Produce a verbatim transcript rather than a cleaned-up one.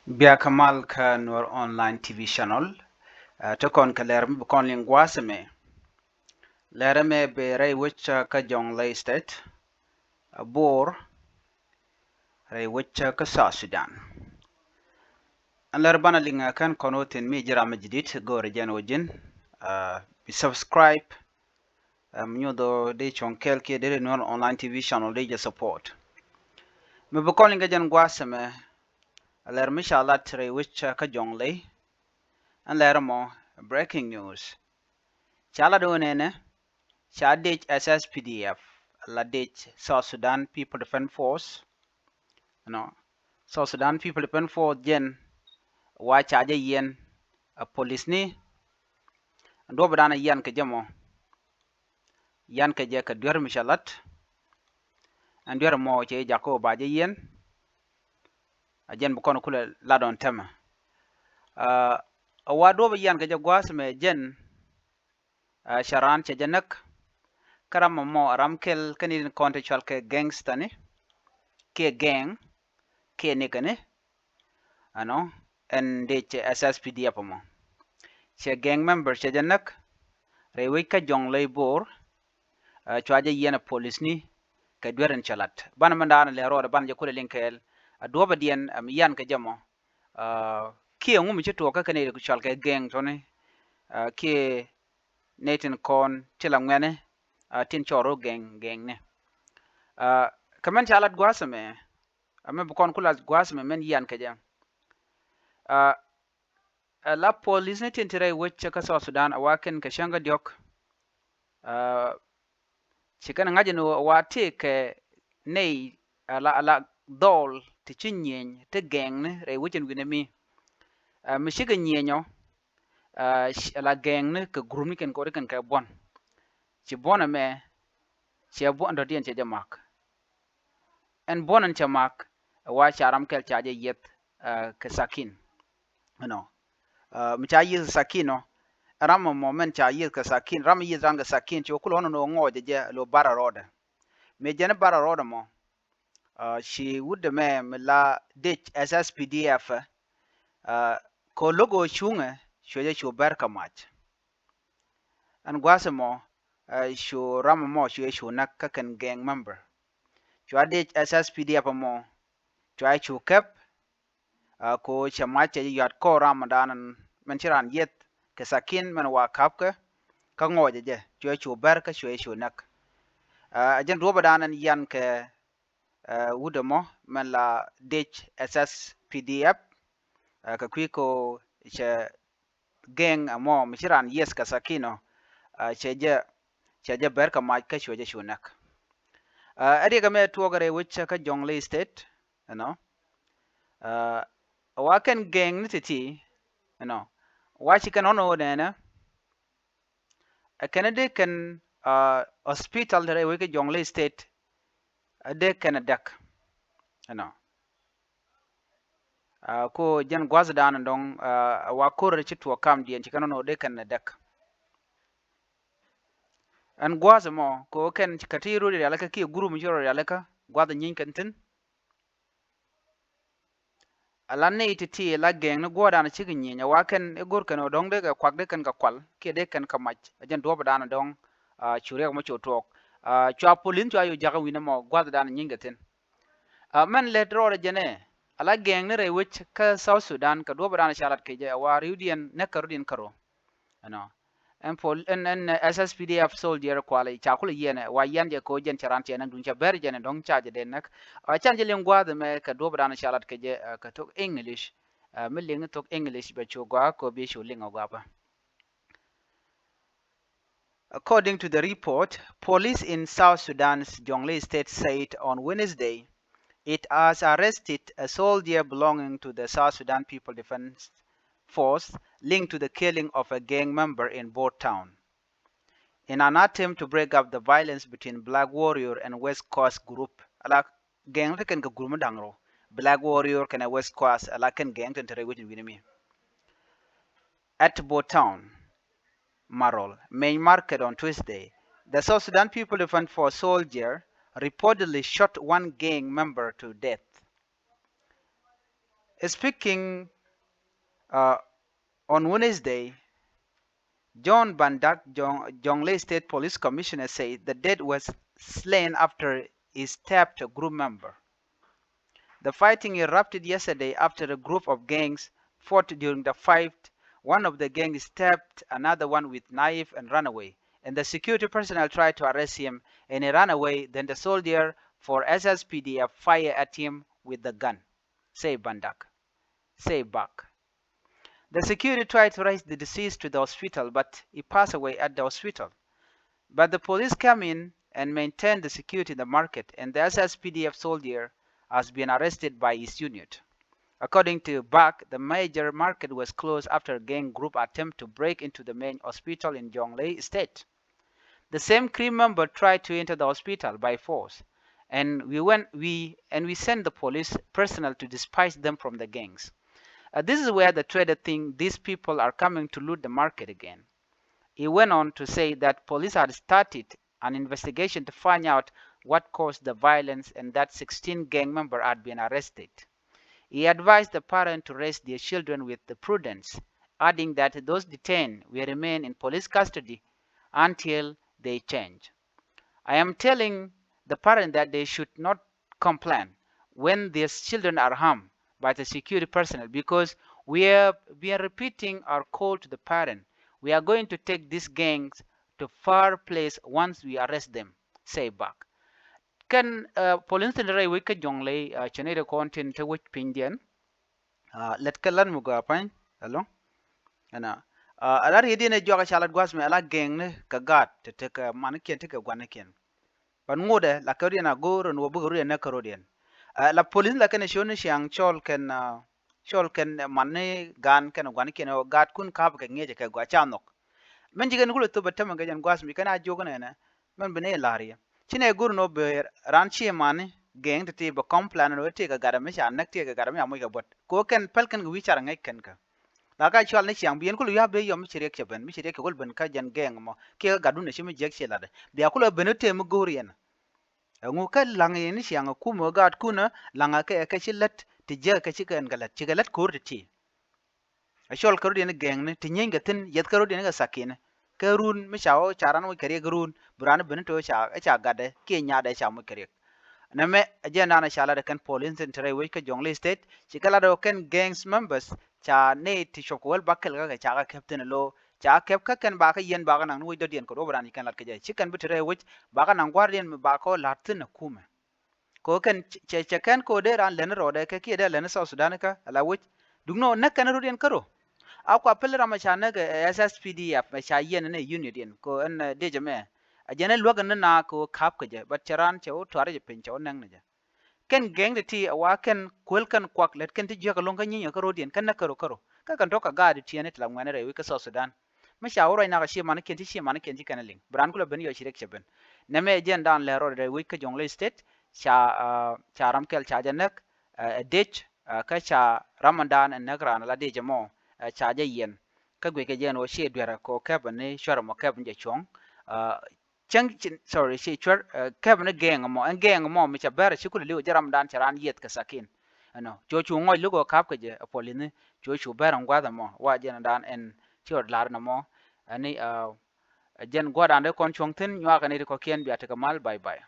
Bia kä mal kä Nuer Online T V channel. Ɛ, te kɔn kɛ lɛr mi bi kɔn liŋ gua̱a̱th ɛmɛ. Lɛr ɛmɛ bɛ rɛy wec kä Jonglei State, ɛ, Bor, rɛy wec kä South Sudan. Ɛn lɛr banɛ liŋ ɛ kɛn kɔn wä thi̱n mi ji̱ ram mi ji̱ di̱t go̱o̱rɛ jɛn wä ji̱n, ɛ, bi subscribe, ɛ, mi nyuɔth ɔ dee cuɔ̱ŋ kɛɛl kiɛ dee Nuer Online T V channel dee jɛ support. Mi bi kɔn liŋ kɛ jɛn gua̱a̱th ɛmɛ, ɛ, lɛr mi ca lat rɛy wec kä Jonglei. Ɛn lɛr mɔ, breaking news. Ca lat wä nɛnɛ, ca dec S S P D F, la dec South Sudan People Defense Force. Ɛnɔ, South Sudan People Defense Force jɛn wa ca jɛ yiɛn, ɛ, police ni. Ɛn duɔ̱ɔ̱p dan ɛ yian kɛ jɛ mɔ. Yian kɛ jɛ kɛ duer mi ca lat. Ɛn duer mɔ cɛ jak kä ba jɛ yiɛn. Ɛ jɛn bi kɔn kulɛ lat ɔn tɛmɛ. Ɛ, ɛ wa duɔ̱ɔ̱p ɛ yian kɛ jɛ gua̱a̱th mɛ jɛn, ɛ, ca raan cɛ jɛ näk. Kä ram mɔ, ɛ ram kɛl kä ni tin kɔn ti cual kɛ gangster ni, kiɛ gang, kiɛ nikɛ ni. Ɛnɔ, ɛn dec S S P D F mɔ. Cɛ gang member cɛ jɛ näk rɛy wec kä Jonglei Bor. Ɛ, cua jɛ yiɛn ɛ police ni kɛ duer in cɛ lat. Banɛ mɛn daanɛ lɛ rɔɔdɛ banɛ jɛ kulɛ liŋ kɛɛl. Ɛ duɔ̱ɔ̱pɛ diɛn, ɛ, mi yian kɛ jɛ mɔ. Ɛ, kiɛ ŋu mi ci tuɔɔk kä kɛ nɛy ti cual kɛ gang tɔni, ɛ, kiɛ nɛy tin kɔn ti la ŋuɛni, ɛ, tin cɔɔr rɔ gang, gang ni. Ɛ, kɛ mɛn ca lat gua̱a̱th ɛmɛ, ɛ, mɛ bi kɔn ku lat gua̱a̱th ɛmɛ mɛn yian kɛ jɛ. Ɛ, ɛ, la police ni tin ti rɛy wec kä South Sudan, ɛ wa kɛn kɛ cäŋ kä diɔ̱k. Ɛ, ci kɛn ŋa̱c ni wa tëëkɛ nɛy, ɛ, la, la dhɔl ti ci nyieny ti gang ni rɛy wec in wi̱ni mi. Ɛ, mi cikɛ nyieny ɔ, ɛ, ci, ɛ, la gang ni kɛ group ni kɛn kɛ wä ti kɛn kɛ buɔ̱n. Ci buɔ̱n ɛmɛ, cɛ buɔ̱n dɔ̱diɛn cɛ jɛ mak. Ɛn buɔ̱n ɛn cɛ mak, ɛ wa ca ram kɛl ca jɛ yieth, ɛ, kɛ sakin. Ɛnɔ, ɛ, mi ca yieth sakin ɔ, ɛ ram mɔ mɛn ca yieth kɛ sakin, ram yieth ran kɛ sakin, ci wä kulɛ ɣɔn ɛn ɣöö ŋɔɔcɛ jɛ lo barɛ rɔɔdɛ. Mi jɛn barɛ rɔɔdɛ mɔ, ɛ, ci wut ɛmɛ mi la dec S S P D F, ɛ, kɛ lo̱k ɣöö cuŋɛ, cuɛ jɛ cu bɛr kɛ mac. Ɛn gua̱a̱th ɛmɔ, ɛ, cu ram ɛmɔ cuɛ cu näk kä kɛn gang member. Cua dec S S P D F ɛmɔ, cua cu kɛp, ɛ, ko cɛ mac cɛ jɛ yuat kɔɔr ram ɔ daanɔ mɛn ci raan yieth kɛ sakin mɛn wa ka̱pkɛ, kä ŋɔɔcɛ jɛ, cuɛ cu bɛr kä cuɛ cu näk. Ɛ, ɛ jɛn duɔ̱ɔ̱pɛ daanɔ yian kɛ, ɛ, wut ɛmɔ mɛn la dec S S P D F, ɛ, kɛ kui̱ ko cɛ gang ɛmɔ mi ci raan yieth kɛ sakin ɔ, ɛ, cɛ jɛ, cɛ jɛ bɛr kɛ mac kä cuɛ jɛ cu näk. Ɛ, ɛ riɛk ɛmɛ tuɔɔk rɛy wec kä Jonglei State, ɛnɔ. Ɛ, wa kɛn gang ni ti̱ti̱, ɛnɔ, wa ci kɛn ɣɔn ɣöö nɛnɛ, ɛ kɛn ɛ dee kɛn, ɛ, hospital te rɛy wec kä Jonglei State, ɛ dee kɛn ɛ däk, ɛnɔ. Ɛ, ko jɛn gua̱th dan dɔ̱ŋ, ɛ, wa ko̱r ci tuɔɔk kamdiɛn ci kɛn ɣɔn ɣöö dee kɛn ɛ däk. Ɛn gua̱a̱th ɛmɔ, kɛ ɣöö kɛn kä ti rɔ rialikä kiɛ group mi ci rɔ rialikä, gua̱th ɛ nyieeny kɛn thi̱n. Ala nɛy ti̱ti̱ la gang ni guɔ̱ɔ̱rdan cikɛ nyieeny, ɛ wa kɛn i̱ go̱r kɛn ɣöö dɔ̱ŋ dee kɛ kuak dee kɛn kɛ kual, kiɛ dee kɛn kɛ mac, ɛ jɛn duɔ̱ɔ̱pdan dɔ̱ŋ, ɛ, cu riɛk mɔ cu tuɔɔk. Ɛ, cua police cua yo̱ jakä wi̱n ɛmɔ, gua̱thdan nyieeny kɛ thi̱n. Ɛ, mɛn lät rɔɔdɛ jɛn ɛ, ala gang ni rɛy wec kä South Sudan, kɛ duɔ̱ɔ̱pdan ca lat kɛ jɛ, ɛ wa ri̱wdiɛn näk kɛ rɔ̱diɛn kärɔ̱. Ɛnɔ. Ɛn pol, ɛn, ɛn, ɛ, S S P D F soldier kualɛ ca kulɛ yiɛn ɛ, wa yian jɛ ko jɛn cɛ ran cɛ näk duun cɛ bɛr jɛn ɛ dɔ̱ŋ ca jɛ dee näk. Ɛ, can jɛ liŋ gua̱a̱th ɛmɛ kɛ duɔ̱ɔ̱pdan ca lat kɛ jɛ, ɛ, kɛ thok English. Ɛ, mi liŋ thok English bɛ cu gɔaa ko bi cu liŋ ɔ gɔaa bä. According to the report, police in South Sudan's Jonglei State said on Wednesday it has arrested a soldier belonging to the South Sudan People Defense Force linked to the killing of a gang member in Bor Town, in an attempt to break up the violence between Black Warrior and West Coast group. Ala gang ti kɛn kɛ group mi da̱ŋ rɔ. Black Warrior kɛnɛ West Coast, ala kɛn gang tin te rɛy wec in wi̱ni mi. At Bor Town, Marol, main market on Tuesday, the South Sudan People Defense Force soldier reportedly shot one gang member to death. Speaking uh, on Wednesday, John Bandak, Jong- Jonglei State Police Commissioner, said the dead was slain after he stabbed a group member. The fighting erupted yesterday after a group of gangs fought during the fight. One of the gangs stabbed another one with knife and ran away, and the security personnel tried to arrest him, and he ran away. Then the soldier for S S P D F fired at him with the gun, say Bandak. Say back. The security tried to rush the deceased to the hospital, but he passed away at the hospital. But the police came in and maintained the security in the market, and the S S P D F soldier has been arrested by his unit. According to Bak, the major market was closed after a gang group attempt to break into the main hospital in Jonglei State. The same crew member tried to enter the hospital by force, and we went we and we sent the police personnel to dispatch them from the gangs. Uh, this is where the trader think these people are coming to loot the market again. He went on to say that police had started an investigation to find out what caused the violence and that sixteen gang members had been arrested. He advised the parents to raise their children with the prudence, adding that those detained will remain in police custody until they change. I am telling the parents that they should not complain when their children are harmed by the security personnel, because we have been repeating our call to the parents. We are going to take these gangs to far place once we arrest them, say Bak. Kɛn uh, police tin rɛy wec kä Jonglei uh, cɛ ni rɛ kɔn tin te wec piny diɛn. Uh, lɛt kɛ lat mi gɔaa pany ɛlɔŋ. Ɛna uh, a lar yediɛn ɛ juak a ca lat gua̱th mi a la gɛŋni kɛ gaat te te kɛ manikiɛn te kɛ guanikiɛn. Ban ŋotdɛ la kɛ rodiɛn a go̱o̱r ɛn wä bikɛ rodiɛn nɛ kɛ rodiɛn. Uh, la police la kɛn ɛ ciöt ni ciaŋ cɔl kɛn uh, cɔl kɛn man ni gaan kɛn guanikiɛn ɛ gaat kun ka̱p kɛ ŋiɛcɛ kɛ gɔaa ca nhɔk. Min ji̱ kɛn kulɛ thop ɛ tämɛ kɛ jɛn gua̱th mi kɛn a jiök nɛnɛ. Min bi ni la̱r yɛ ci nɛ go̱r nɔ bee ran ci mani gɛŋ ti ti bɛ complain nɔ ti kɛ gatdɛ mi ca näk ti kɛ gatdɛ mi ca moc kɛ buɔ̱t kɛ kɛn päl kɛn kɛ wi̱i̱ car ŋäc kɛn kä. La ka cual ni ciaŋ bi yɛn kulɛ wi̱i̱ a bee yɔm mi ci riɛk cɛ ben mi ci riɛk cɛ kul ben kä jɛn gɛŋ mɔ kiɛ kä gatdun ci mi jiäk ci latdɛ bia kulɛ ben tëë mi go̱r yɛn. Ɛŋu kä laŋ yɛn ni ciaŋ ɛ kumɛ kä gaat kunä laŋ ɛ kɛ kɛ ci lät ti jiäk kɛ ci kɛn kɛ lät ci kɛ lät ko̱r ti ti. A cɔl kä rodiɛn gɛŋni ti nyieeny kɛ thi̱n yɛth kä rodiɛn kɛ thakiɛn. Kɛ run mi ca ɣɔw ca ran wec kɛ riɛk run bi ran ben to̱ ca ɛ ca gatdɛ kiɛ nyaatdɛ ca moc kɛ riɛk. Nɛmɛ ɛ jɛn dan ɛ ca lat ɛ kɛn police tin te rɛy wec kä Jonglei State ci kɛ lat ɛ kɛn gangs members ca nɛy ti cuɔp kɛ wäl bakɛl kä kɛ ca kɛ kɛp thi̱n ɛ lo̱o̱ ca kɛp kä kɛn bakɛ yɛn bakɛ naŋ ni wec dɔ̱diɛn kɛ ruɔp ran ci kɛn lat kɛ jɛ ci kɛn bi te rɛy wec bakɛ naŋ gua̱rdiɛn mi bakɛ ɣɔw la̱t thi̱n ɛ kumɛ. Kɛ ɣöö kɛn cɛ cɛ kɛn kɛ ɣöö dee raan lɛn rɔɔdɛ kɛ kiɛ dee lɛn South Sudan kä ala wec. Duŋni ɣöö näk kɛn rɔɔdiɛn kärɔ. A kua pil ram a ca näk ɛ S S P D F ɛ ca yiɛn ɛn ɛ unit in kɛ ɣöö ɛn ɛ diec ɛmɛ. A jɛn ɛ luäk ɛn ni na kɛ ɣöö ka̱p kɛ jɛ but cɛ raan cɛ wä tuaar jɛ piny cɛ wä näk ni jɛ. Kɛn gɛŋ ti ti ɛ wa kɛn kuäl kɛn kuak lät kɛn ti jiäk ɛlɔ̱ŋ kä nyieny ɛ kä rɔɔdiɛn kɛn näk kärɔ kärɔ. Kä kɛn tɔ̱ kɛ gaat ti tiɛɛni ti la ŋuɛ̈ni rɛy wec kä South Sudan. Mi ca wä ruac nak a ci manikiɛn ci ci manikiɛn ci kɛn a liŋ bi raan kulɛ ben yɔ ci riɛk cɛ ben. Nɛmɛ ɛ jɛn dan lɛ rɔɔdɛ rɛy wec kä Jonglei State ca ca ram kɛl ca jɛ näk ɛ dec kä ca ram ɛn dan ɛ näk raan la dec ɛmɔ ca jɛ yiɛn. Kä guic kɛ jɛn wä ci duerɛ kɛ wä kɛp ni cuɛr ɛmɔ kɛp ni jɛ cuɔ̱ŋ. Cäŋ ci sorry ci cuɛr kɛp ni gɛɛŋ ɛmɔ ɛn gɛɛŋ ɛmɔ mi ca bɛr ci kulɛ li̱w jɛ ram dan ca raan yieth kɛ thakin. Ɛnɔ cu cu ŋɔc lo̱k ɔ ka̱p kɛ jɛ ɛ puɔl i̱ni cu cu bɛr ɛn gua̱th ɛmɔ wa jɛn dan ɛn ci ɣɔt la̱r ɛn ɛmɔ. Ɛni jɛn gua̱dan dee kɔn cuɔ̱ŋ thi̱n nyuakä ni ti kɔ̱kiɛn bia tekɛ mal bye bye.